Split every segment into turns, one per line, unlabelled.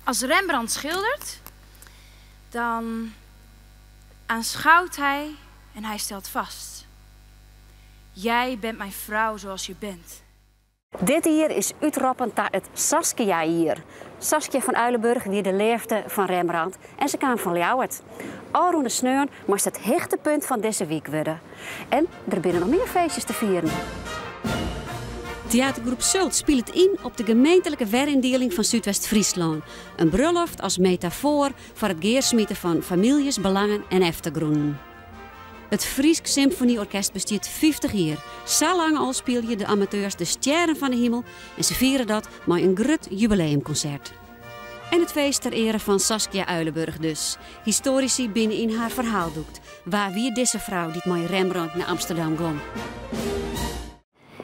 As Rembrandt schildert, dan aanschouwt hij en hij stelt vast. Jij bent mijn vrouw zoals je bent.
Dit jier is útroppen ta it Saskia-jier. Saskia fan Uylenburgh wie de leafde fan Rembrandt en se kaam fan Ljouwert. Ofrûne sneon moast it hichtepunt fan dizze wyk wurde. En der binne noch mear feestjes te fieren. Teatergroep Sult spilet yn op de gemeentelike weryndieling fan Súdwest-Fryslân. In brulloft as metafoar foar it gearsmiten fan famyljes, belangen en eftergrûnen. It Frysk Symfonyorkest bestiet 50 jier. Sa lang al spylje de amateurs de stjerren fan de himel en se fiere dat mei in grut jubileumkonsert. En it feest ter eare fan Saskia Uylenburgh dus. Histoarisy binne yn har ferhaal dûkt. Wa wie dizze frou dy't mei Rembrandt nei Amsterdam gong?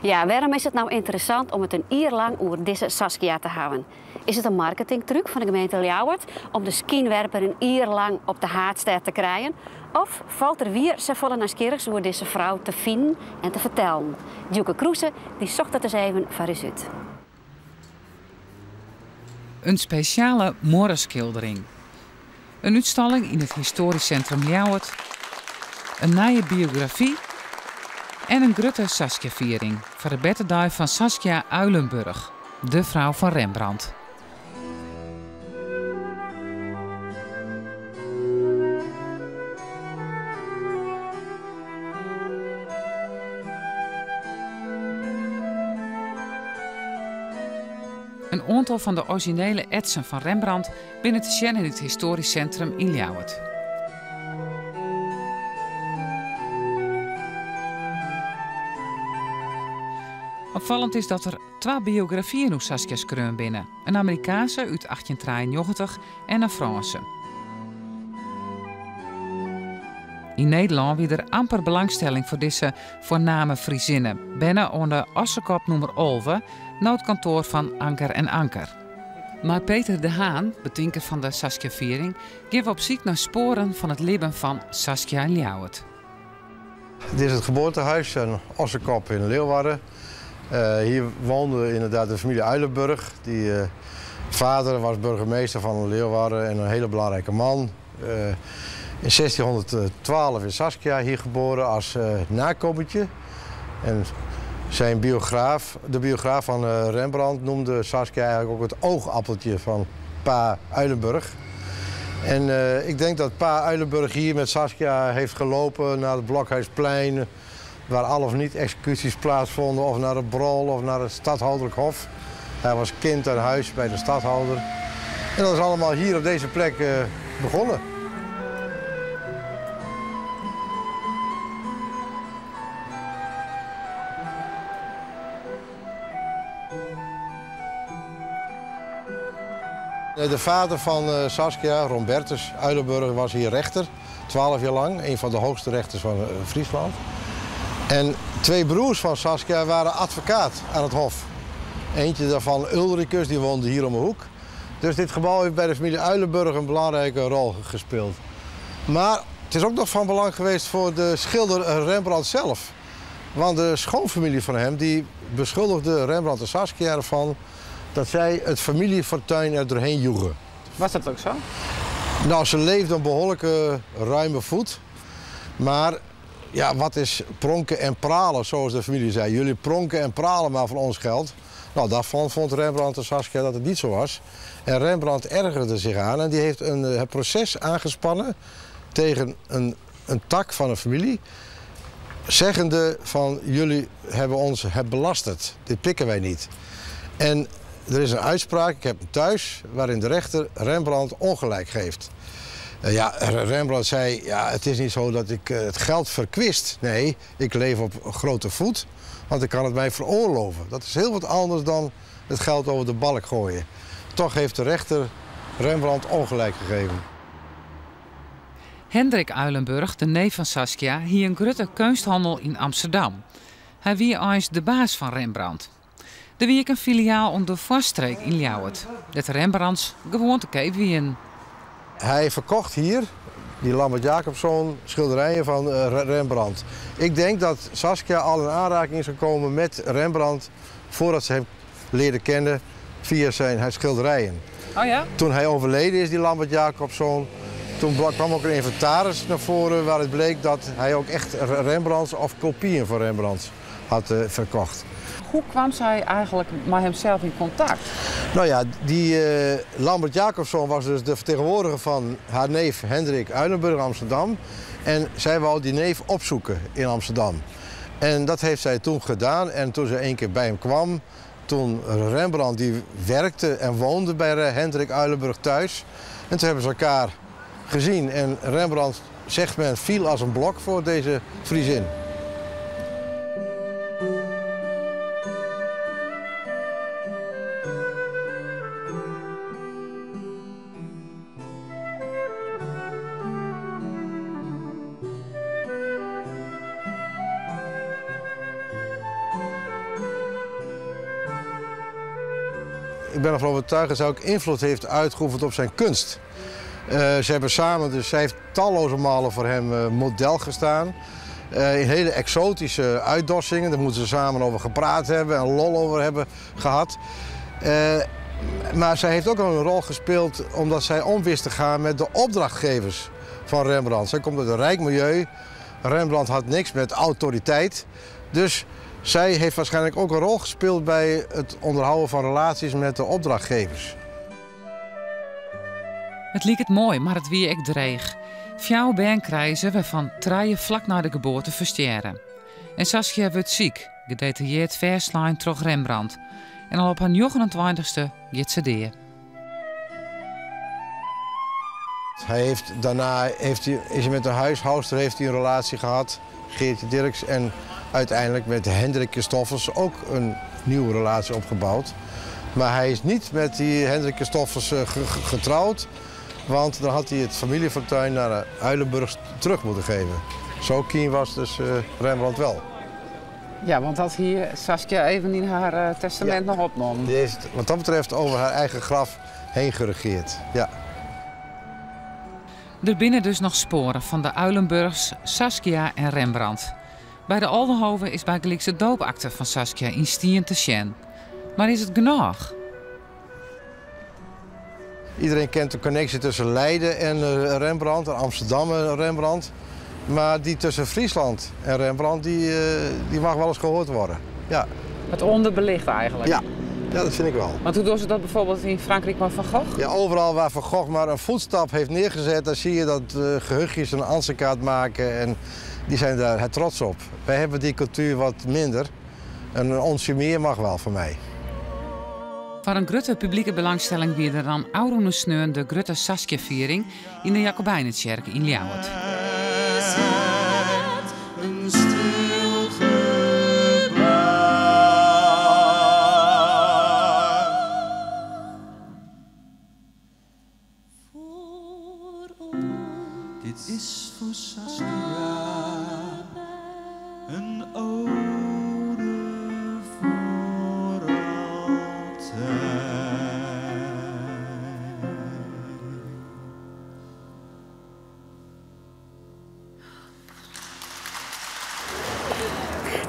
Ja, wêrom is it no ynteressant om it in jier lang oer dizze Saskia te hawwen? Is it in marketingtrúk fan de gemeente Ljouwert om de skynwerper in jier lang op de haadstêd te krijen? Of falt der wier safolle nijsgjirrichs oer dizze frou te finen en te fertellen? Djoeke Kroese dy socht it ris even foar ús út.
In spesjale muorreskildering. In útstalling yn it Histoarysk Sintrum Ljouwert. In nije biografy en in grutte Saskia-fiering foar de bertedei fan Saskia Uylenburgh, de frou fan Rembrandt. In oantal fan de orizjinele etsen fan Rembrandt binne te sjen yn it Histoarysk Sintrum yn Ljouwert. Opfallend is dat der twa biografyen oer Saskia skreaun binne, in Amerikaanse út 1893 en in Frânse. Yn Nederlân wie der amper belangstelling foar dizze foarname Friezinne, berne oan de Ossekop nûmer 11, no it kantoar fan Anker en Anker. Mei Peter de Haan, betinker fan de Saskia-fiering, gean we op syk nei spoaren fan it libben fan Saskia yn Ljouwert.
Dit is het geboortehuis in Ossekop in Leeuwarden. Hier woonde inderdaad de familie Uylenburgh. Die vader was burgemeester van Leeuwarden en een hele belangrijke man. In 1612 is Saskia hier geboren als nakomertje. En zijn biograaf, de biograaf van Rembrandt noemde Saskia eigenlijk ook het oogappeltje van pa Uylenburgh. En ik denk dat pa Uylenburgh hier met Saskia heeft gelopen naar het Blokhuisplein, waar al of niet executies plaatsvonden, of naar de Brol of naar het Stadhouderlijk Hof. Hij was kind aan huis bij de stadhouder. En dat is allemaal hier op deze plek begonnen. De vader van Saskia, Rombertus Uylenburgh, was hier rechter, 12 jaar lang, een van de hoogste rechters van Friesland. En twee broers van Saskia waren advocaat aan het hof. Eentje daarvan, Ulricus, die woonde hier om de hoek. Dus dit gebouw heeft bij de familie Uylenburgh een belangrijke rol gespeeld. Maar het is ook nog van belang geweest voor de schilder Rembrandt zelf. Want de schoonfamilie van hem die beschuldigde Rembrandt en Saskia ervan dat zij het familiefortuin er doorheen joegen.
Was dat ook zo?
Nou, ze leefden een behoorlijke ruime voet. Maar ja, wat is pronken en pralen, zoals de familie zei. Jullie pronken en pralen maar van ons geld. Nou, daarvan vond Rembrandt en Saskia dat het niet zo was. En Rembrandt ergerde zich aan en die heeft een proces aangespannen tegen een tak van een familie. Zeggende van, jullie hebben ons het belasterd, dit pikken wij niet. En er is een uitspraak, ik heb hem thuis, waarin de rechter Rembrandt ongelijk geeft. Ja, Rembrandt zei, ja, het is niet zo dat ik het geld verkwist. Nee, ik leef op grote voet, want ik kan het mij veroorloven. Dat is heel wat anders dan het geld over de balk gooien. Toch heeft de rechter Rembrandt ongelijk gegeven.
Hendrik Uylenburgh, de neef van Saskia, hie in grutte keunsthannel yn Amsterdam. Hy wie eins de baas fan Rembrandt. Der wie ek in filiaal oan de Foarstreek yn Ljouwert, dêr't Rembrandts gewoan te keap wienen.
Hy ferkocht hier, dy Lambert Jacobszoon, schilderijen fan Rembrandt. Ik denk dat Saskia al in aanraking is gekomen met Rembrandt voordat ze hem leerde kennen via zijn schilderijen.
Oh ja?
Toen hij overleden is, die Lambert Jacobszoon, toen kwam ook een inventaris naar voren waaruit bleek dat hij ook echt Rembrandts of kopieën van Rembrandts had verkocht.
Hoe kwam zij eigenlijk met hemzelf in contact?
Nou ja, die Lambert Jacobszoon was dus de vertegenwoordiger van haar neef Hendrik Uylenburgh in Amsterdam. En zij wou die neef opzoeken in Amsterdam. En dat heeft zij toen gedaan. En toen ze één keer bij hem kwam, toen Rembrandt die werkte en woonde bij Hendrik Uylenburgh thuis. En toen hebben ze elkaar gezien. En Rembrandt, zegt men, viel als een blok voor deze Friesin. Ik ben ervan overtuigd dat zij ook invloed heeft uitgeoefend op zijn kunst. Ze hebben samen, dus zij heeft talloze malen voor hem model gestaan. In hele exotische uitdossingen, daar moeten ze samen over gepraat hebben en lol over hebben gehad. Maar zij heeft ook al een rol gespeeld omdat zij om wist te gaan met de opdrachtgevers van Rembrandt. Zij komt uit een rijk milieu. Rembrandt had niks met autoriteit. Dus zij heeft waarschijnlijk ook een rol gespeeld bij het onderhouden van relaties met de opdrachtgevers.
Het liep het mooi, maar het wie ik dreig. Fjouw bern krijgen waarvan traaien vlak na de geboorte versterren. En Saskia wordt ziek, gedetailleerd verslijn troch Rembrandt. En al op haar 29e gaat ze deer.
Hij heeft, daarna heeft hij, is hij met de huishoudster heeft hij een relatie gehad, Geertje Dircx. En uiteindelijk met Hendrik Christoffels ook een nieuwe relatie opgebouwd. Maar hij is niet met die Hendrik Christoffels getrouwd, want dan had hij het familiefortuin naar Uylenburgh terug moeten geven. Zo keen was dus Rembrandt wel.
Ja, want dat hier Saskia even in haar testament nog opnam.
Die heeft wat dat betreft over haar eigen graf heen geregeerd. Ja.
Er binnen dus nog sporen van de Uylenburghs, Saskia en Rembrandt. Bij de Aldenhoven is bij de doopakte van Saskia in Stien te zien. Maar is het genoeg?
Iedereen kent de connectie tussen Leiden en Rembrandt, en Amsterdam en Rembrandt. Maar die tussen Friesland en Rembrandt, die mag wel eens gehoord worden. Ja.
Het onderbelicht eigenlijk?
Ja. Ja, dat vind ik wel.
Want hoe doen ze dat bijvoorbeeld in Frankrijk met Van Gogh?
Ja, overal waar Van Gogh maar een voetstap heeft neergezet, dan zie je dat gehuchtjes een ansichtkaart maken en die zijn daar trots op. Wij hebben die cultuur wat minder. Een onsje meer mag wel voor mij.
Voor een grote publieke belangstelling wie er dan oude sneun de grote Saskia-viering in de Jacobijnenkerk in Ljouwert.
Dit is voor Saskia een ode voor altijd.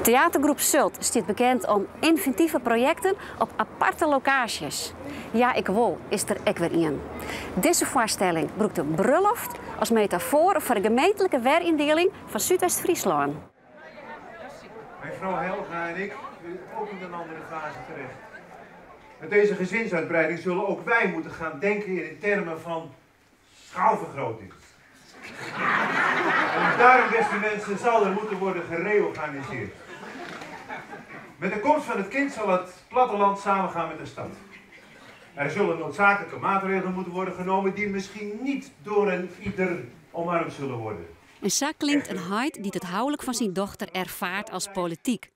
Theatergroep Sult staat bekend om inventieve projecten op aparte locaties. Ja, ik wol is er ek weer in. Deze voorstelling gebruikt de bruiloft als metafoor voor de gemeentelijke werindeling van Zuidwest-Friesland.
Mijn vrouw Helga en ik willen ook in een andere fase terecht. Met deze gezinsuitbreiding zullen ook wij moeten gaan denken in termen van schaalvergroting. En daarom, beste mensen, zal er moeten worden gereorganiseerd. Met de komst van het kind zal het platteland samengaan met de stad. Er zullen noodzakelijke maatregelen moeten worden genomen die misschien niet door een ieder omarmd zullen worden.
En zo klinkt een heit die het huwelijk van zijn dochter ervaart als politiek.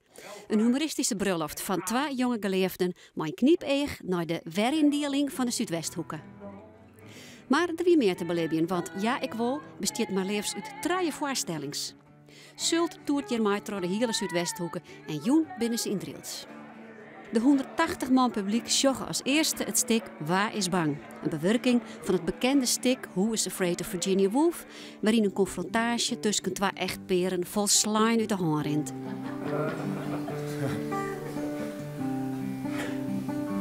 Een humoristische bruiloft van twee jonge geleefden met een kniepeeg naar de werindeling van de Zuidwesthoeken. Maar er wie meer te beleven, want Ja, ik wol bestaat maar liefst uit 3 voorstellings. Sult toert hier maar door de hele Zuidwesthoeken en joen binnen ze in Drylts. De 180 man publiek sjoggen als eerste het stik Waar is Bang? Een bewerking van het bekende stik Who is Afraid of Virginia Woolf, waarin een confrontatie tussen twee echtperen vol slime uit de hand rint.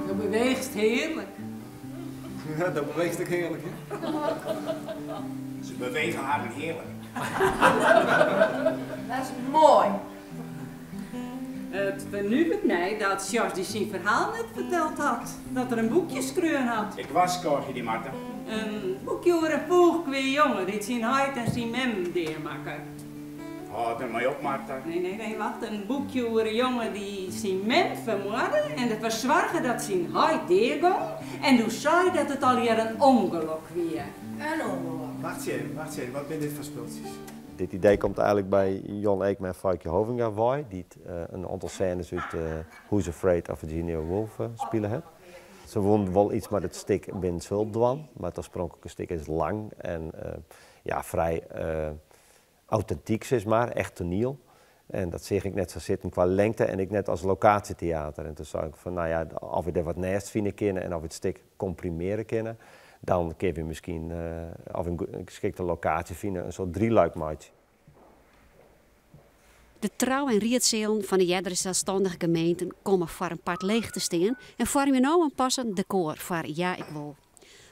Je beweegt heerlijk. Ja, dat beweecht ek hearlik, hè?
Se bewege harren hearlik.
Dat is moai.
It fernuveret my dat Sjors dy syn ferhaal net ferteld hat, dat er in boekje skreaun hat.
Ik warskôgje dy, Martha.
In boekje oer in foechkwea jonge dy't syn heit en syn mem deamakke.
Hâld der mei op, Martha.
Nee, nee, nee, wacht. In boekje oer in jonge dy't syn mem fermoarde en derfoar soarge dat syn heit deagong en doe sei dat it allegear in ûngelok wie.
In ûngelok.
Wachtsje even, wachtsje even, wat binne dit foar spultsjes?
Dit idee komt eigenlik by Jon Eekma en Feikje Hovinga wei, dy't in oantal sênes út Who's Afraid of Virginia Woolf spile hat. Se woenen wol iets mei dat stik binnen Sult dwaan, mar it oarspronklike stik is lang en ja, frij autentyk sis mar, echt toaniel. En dat seach ik net sa sitten kwa lengte en ek net as lokaasjeteater. En toen sei ik fan, no ja, as we dêr wat nêst fine kinne en as we it stik komprimearje kinne, dan kinne we miskien, as we in geskikte lokaasje fine, in soart drieluik meitsje.
De trou en riedsealen fan de eardere selsstannige gemeenten komme foar in part leech te stean en foarmje no in passend dekôr foar Ja ik wol.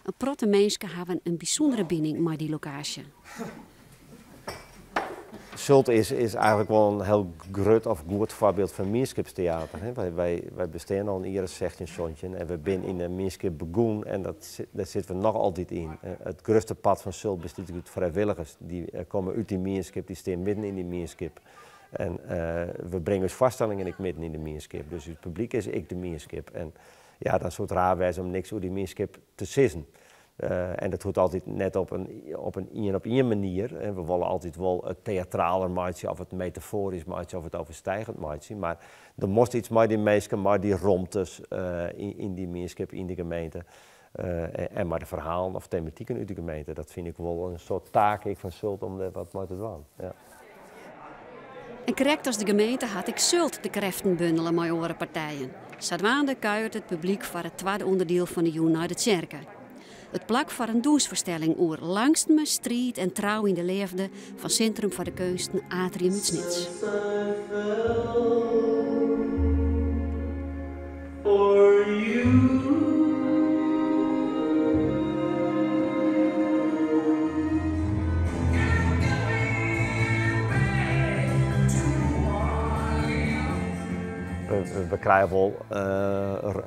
In protte minsken hawwe in bysûndere bining mei dy lokaasje.
Sult is is eigenlik wol in hiel grut of goed foarbyld fan mienskipsteater. Wy bestean al in jier as 16, 17 en we binne yn de mienskip begûn en dat dêr sitte we noch altyd yn. It grutste part fan Sult bestiet út frijwilligers. Dy komme út dy mienskip, dy stean midden yn dy mienskip. En we bringe ús foarstellingen ek midden yn de mienskip. Dus ús publyk is ek de mienskip. En ja, dan soe it raar wêze om niks oer dy mienskip te sizzen. En dat hoecht altyd net op in op in ien op ien manier. We wolle altyd wol it teatraler meitsje of it metafoarysk meitsje of it overstijgend meitsje. Mar der moast iets mei dy minsken, mei dy romtes yn dy mienskip, yn de gemeente. En mei de ferhalen of tematiken út de gemeente. Dat fyn ik wol in soart taak ek fan Sult om dêr wat mei te dwaan. Ja.
En krekt as de gemeente hat ek Sult de krêften bundele mei oare partijen. Sadwaande kuiert it publyk foar it twadde ûnderdiel fan de jûn nei de tsjerke. It plak foar in dûnsfoarstelling oer langstme, striid en trou yn de leafde fan Sintrum foar de Keunsten Atrium út Snits.
We krije wol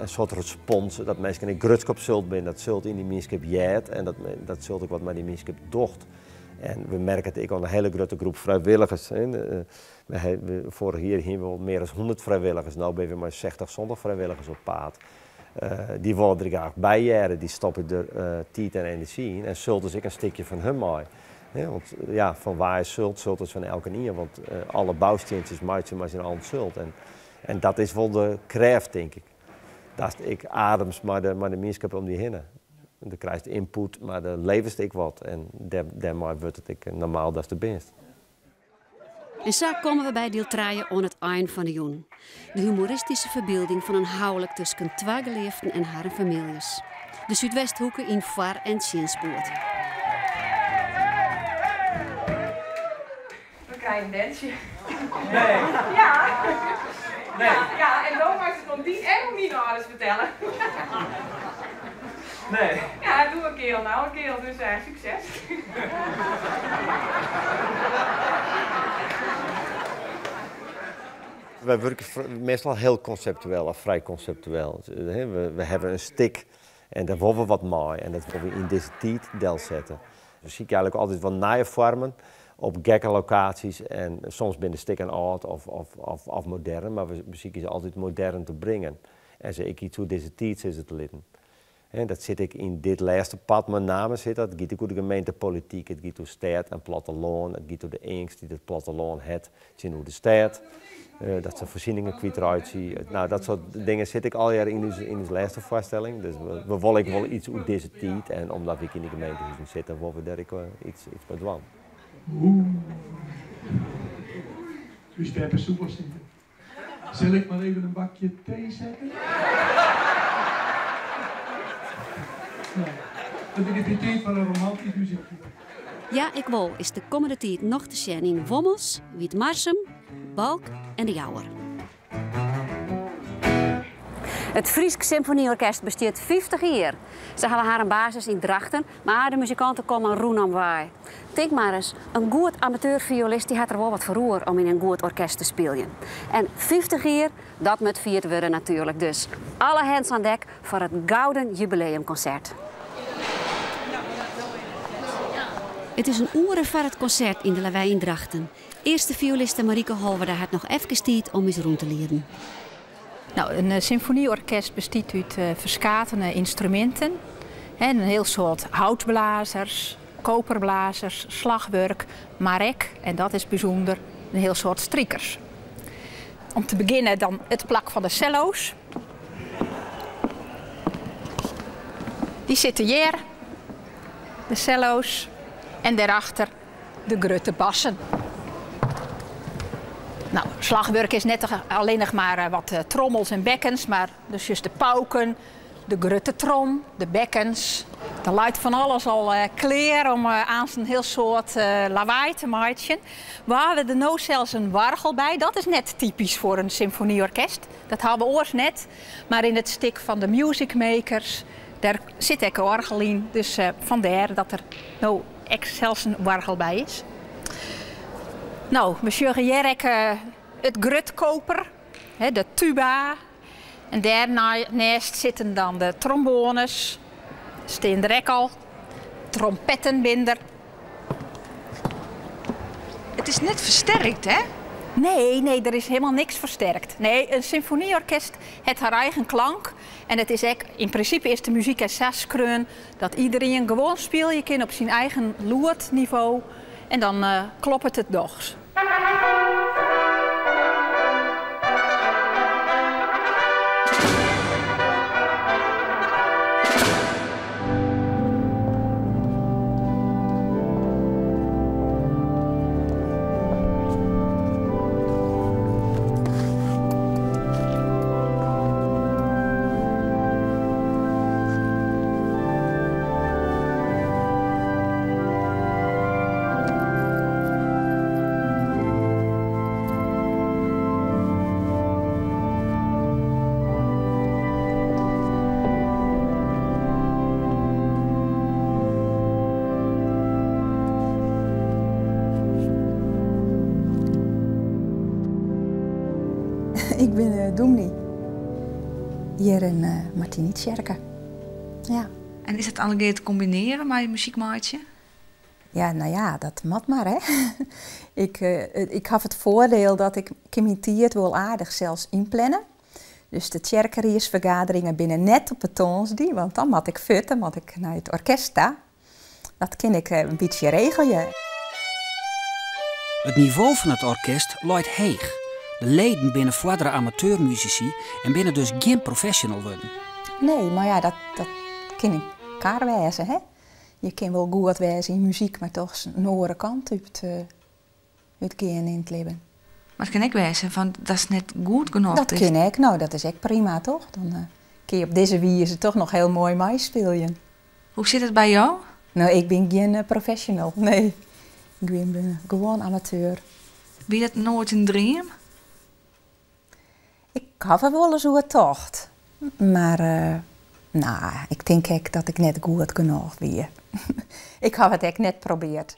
in soart respons dat minsken ek grutsk op Sult binne, dat Sult yn dy mienskip heart en dat Sult ek wat mei dy mienskip docht. En we merke it ek oan in hiele grutte groep frijwilligers. Foarich jier hiene we wol mear as 100 frijwilligers, no binne we mei 60, 70 frijwilligers op paad. Dy wolle der graach by hearre, dy stoppe der tiid en enerzjy yn en Sult is ek in stikje fan hun mei. Want ja, fan wa is Sult? Sult is fan elkenien, want alle boustientsjes meitsje mei syn allen Sult. En dat is wol de krêft, tink ik. Datst ek ademst mei de mienskip om dy hinne. Do krijst ynput, mar do leverst ek wat en dêrmei wurdt it ek normaal datst der bist.
En sa komme we by diel trije oan it ein fan de jûn. De humoristyske ferbylding fan in houlik tusken twa geleafden en harren famyljes. De Súdwesthoeke yn foar en tsjinspoed.
We krije in berntsje. Nee. Ja. Nee. Ja, en do meist it oan dyn en oan myn âlders fertelle. Nee. Ja, doe in keal, no in keal, dus sukses.
Wy wurkje meastal hiel konseptueel of frij konseptueel. We hawwe in stik en dêr wolle we wat mei en dat wolle we yn dizze tiid delsette. We sykje eigenlik altyd wat nije foarmen op gekke lokaasjes en soms binne de stikken âld of modern, mar we besykje se altyd modern te bringen en se ek iets oer dizze tiid sizze te litten. En dat sit ek yn dit lêste part mei name sit dat. It giet ek oer de gemeentepolityk, it giet oer stêd en plattelân, it giet oer de eangst dy't it plattelân hat tsjinoer de stêd, dat se foarsieningen kwytreitsje. No, dat soart dingen sit ek allegear yn ús, yn ús lêste foarstelling. Dus we wolle ek wol iets oer dizze tiid en omdat we ek yn de gemeentehuzen sitte, wolle we dêr ek iets mei dwaan.
Oeh, ús beppe soe wol sizze, Sil ik mar even in bakje tee sette? Nee, it is tiid foar in romantysk muzykje.
Ja, ik wol is de kommende tiid noch te sjen yn Wommels, Wytmarsum, Balk en De Jouwer. It Frysk Symfonieorkest bestiet 50 jier. Se hawwe harren basis yn Drachten, mar de muzikanten komme rûnom wei. Tink mar ris, in goed amateurfioelist dy hat der wol wat foar oer om yn in goed orkest te spyljen. En 50 jier, dat moat fierd wurde natuerlik. Dus alle hands aan dek foar it gouden jubileumkonsert. It is in oere foar it konsert yn de Lawei yn Drachten. Earste fioeliste Marieke Holwerda hat noch efkes tiid om ús rûn te lieden.
No, in symfonieorkest bestiet út ferskate ynstruminten. In hiel soad houtblazers, koperblazers, slachwurk, mar ek, en dat is bysûnder, in hiel soad strikers. Om te begjinnen dan it plak fan de cello's. Dy sitte hjir, de cello's, en dêrachter de grutte bassen. No, slachwurk is net allinnich mar eh, wat eh, trommels en bekkens, mar dus just de pauken, de grutte trom, de bekkens. Der leit fan alles al eh, klear om aanst in hiel soad lawaai te meitsjen. We hawwe der no sels in oargel by. Dat is net typysk foar in symfonieorkest. Dat hawwe we oars net. Mar yn it stik fan de Music Makers, dêr sit ek oargel yn. Dus fandêr dat der no ek sels in oargel by is. No, we sjogge hjir ek it grutkoper, de tuba. En dêrneist sitten dan de tromboanes, stean der ek al. Trompetten binne der.
It is net fersterkt, hè?
Nee, nee, der is hielendal niks fersterkt. Nee, in symfonieorkest hat har eigen klank. En it is ek, yn prinsipe is de muzyk ek sa skreaun dat iderien gewoan spylje kin op syn eigen lûdnivo en dan kloppet it dochs.
Ik bin dûmny hjir yn Martinitsjerke. Ja.
En is dat allegear te kombinearjen mei muzyk meitsjen?
Ja, no ja, dat moat mar hè. Ik, ik haw it foardiel dat ik kin myn tiid wol aardich sels ynplanne. Dus de tsjerkeriedsfergaderingen binne net op 'e tongersdei, want dan moat ik fuort, dan moat ik nei it orkest ta. Dat kin ik in bytsje regelje.
It nivo fan it orkest leit heech. De leden binne foardere amateurmusisy en binne dus gjin professional wurden.
Nee, mar ja, dat, dat kin in kar wêze, hè. Je kin wol goed wêze yn muzyk, mar toch in oare kant út, útgean yn it libben.
Mar it kin ek wêze fan datst net goed genôch
Dat kin ek, no dat is ek prima toch? Dan eh, kin je op dizze wize toch noch hiel moai meispyljen.
Hoe sit it by jo?
No, ik bin gjin eh, professional, nee. Ik bin eh, gewoan amateur.
Wie dat noait in dream?
Ik haw der wolris oer tocht. Mar uh, no, ik tink ek dat ik net goed genôch wie. ik haw it ek net probearre.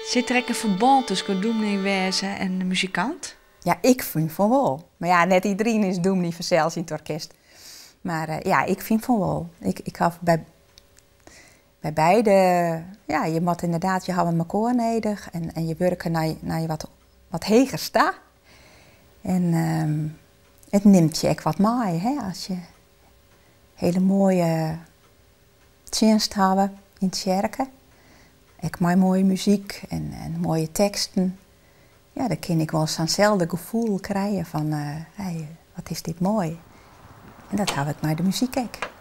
Sit der ek in ferbân tusken dûmny wêze en muzikant?
Ja, ik fyn fan wol. Mar ja, net iderien is dûmny fansels yn it orkest. Mar uh, ja, ik fyn fan wol. Ik, ik haw by, by beide, ja, je moatte ynderdaad, je hawwe mekoar nedich en, en je wurke nei, nei wat, wat heger ta. En um, it nimt je ek wat mei, hè, as je hiele moaie tsjinst hawwe yn tsjerke. Ek mei moaie muzyk en, en moaie teksten. Ja, dan kin ik wol sa'nselde gefoel krije fan, uh, hey, wat is dit moai. En dat haw ik mei de muzyk ek.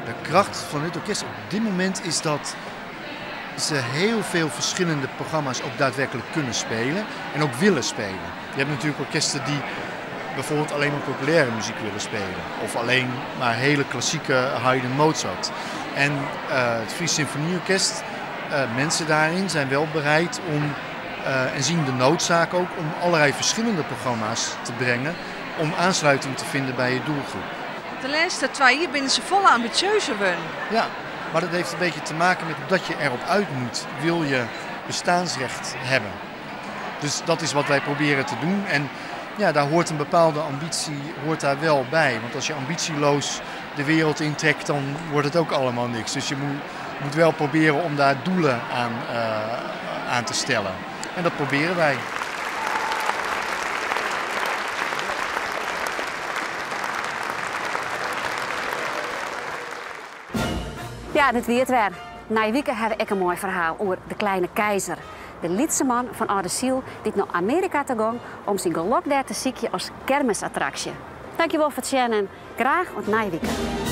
De kracht van dit orkest op dit moment is dat ze heel veel verschillende programma's ook daadwerkelijk kunnen spelen en ook willen spelen. Je hebt natuurlijk orkesten die bijvoorbeeld alleen maar populaire muziek willen spelen. Of alleen maar hele klassieke Haydn Mozart. En eh, het Fries Symfonieorkest, eh, mensen daarin zijn wel bereid om eh, en zien de noodzaak ook om allerlei verschillende programma's te brengen om aansluiting te vinden bij je doelgroep.
De laatste 2 jaar binnen ze volle ambitieuzer worden.
Ja, maar dat heeft een beetje te maken met dat je erop uit moet. Wil je bestaansrecht hebben? Dus dat is wat wij proberen te doen. En ja, daar hoort een bepaalde ambitie hoort daar wel bij. Want als je ambitieloos de wereld intrekt, dan wordt het ook allemaal niks. Dus je moet, moet wel proberen om daar doelen aan, eh, aan te stellen. En dat proberen wij.
Ja, dit wie it wer. Nije wike ha we ek in moai ferhaal oer de kleine keizer. De lytse man fan Alde Syl dy't nei Amearika ta gong om syn gelok dêr te sykjen as kermisattraksje. Dankjewol foar it sjen en graach oant nije wike.